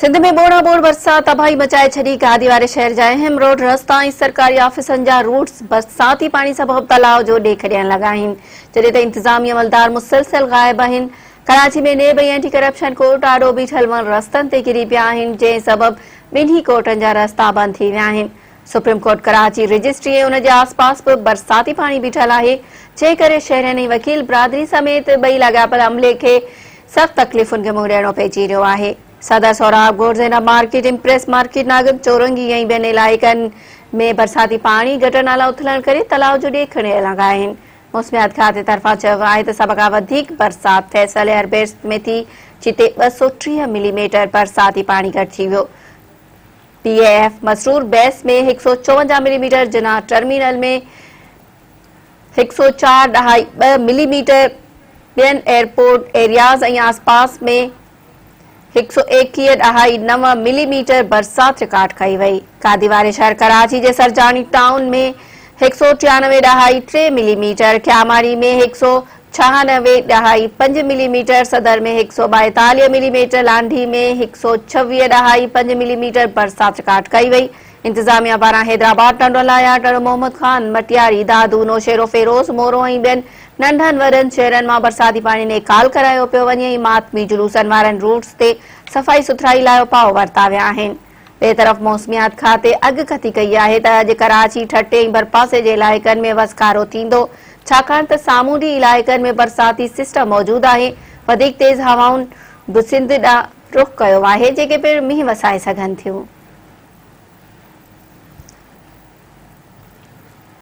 سنڌ ۾ ٻوڙا ٻوڙ برسات تباهي مچائي ڇڏي، گادي واري شهر جا اهم روڊ، رستا ۽ سرڪاري آفيسن جا روٽس برساتي پاڻي سبب تلاء جو ڏيک ڏيڻ لڳا آهن، جڏهن ته انتظامي عملدار مسلسل غائب آهن، Karachi ۾ NAB ۽ anti corruption court آڏو بيٺل وڻ رستن تي ڪري پيا آهن، جنهن سبب ٻنهي ڪورٽن جا رستا بند ٿي ويا آهن. سپريم ڪورٽ ڪراچي رجسٽري ۽ ان جي آس پاس به برساتي پاڻي بيٺل آهي، جنهن ڪري شهرين ۽ وڪيل برادري سميت ٻئي لاڳاپيل عملي کي سخت تڪليفن کي منهن ڏيڻو پئجي رهيو آهي. Saddar Sohrab Goth, Zainab market, Empress market, Nagam Chowrangi ۽ ٻين علائقن ۾ برساتي پاڻي گٽر نالا اٿلڻ ڪري تلاء جو ڏيک ڏيڻ لڳا آهن. موسميات کاتي طرفان چيو ويو آهي ته سڀ کان وڌيڪ برسات فيصل ايئربيس ۾ ٿي، جتي 230 ملي ميٽر برساتي پاڻي گهٽ ٿي ويو. P A F Masroor base ۾ 154 ملي ميٽر، جناح ٽرمينل ۾ 104.2 ملي ميٽر، ٻين ايئرپورٽ ايرياز ۽ آسپاس ۾ 121.9 ملي ميٽر برسات رڪارڊ ڪئي وئي. گادي واري شهر ڪراچي جي سرجاڻي ٽائون ۾ 193.3 ملي ميٽر، ڪياماڙي ۾ 196.5 ملي ميٽر، صدر ۾ 142 ملي ميٽر، لانڍي ۾ 126.5 ملي ميٽر برسات رڪارڊ ڪئي وئي. انتظاميا پاران حيدرآباد، ٽنڊو لاهيار، ٽنڊو محمد خان، مٽياري، دادو، نوشهروفيروز، مورو ۽ ٻين ننڍن وڏن شهرن مان برساتي پاڻي نيڪال ڪرايو پيو وڃي ۽ ماتمي جلوسن وارن روٽس تي صفائي سٿرائي لاء اپاء ورتا ويا آهن. ٻئي طرف موسميات کاتي اڳڪٿي ڪئي آهي ته اڄ ڪراچي، ٺٽي ۽ ڀرپاسي جي علائقن ۾ وسڪارو ٿيندو، ڇاڪاڻ ته سامونڊي علائقن ۾ برساتي سسٽم موجود آهي، وڌيڪ تيز هوائن به سنڌ ڏانهن رخ ڪيو آهي، جيڪي پڻ مينهن وسائي سگهن ٿيون.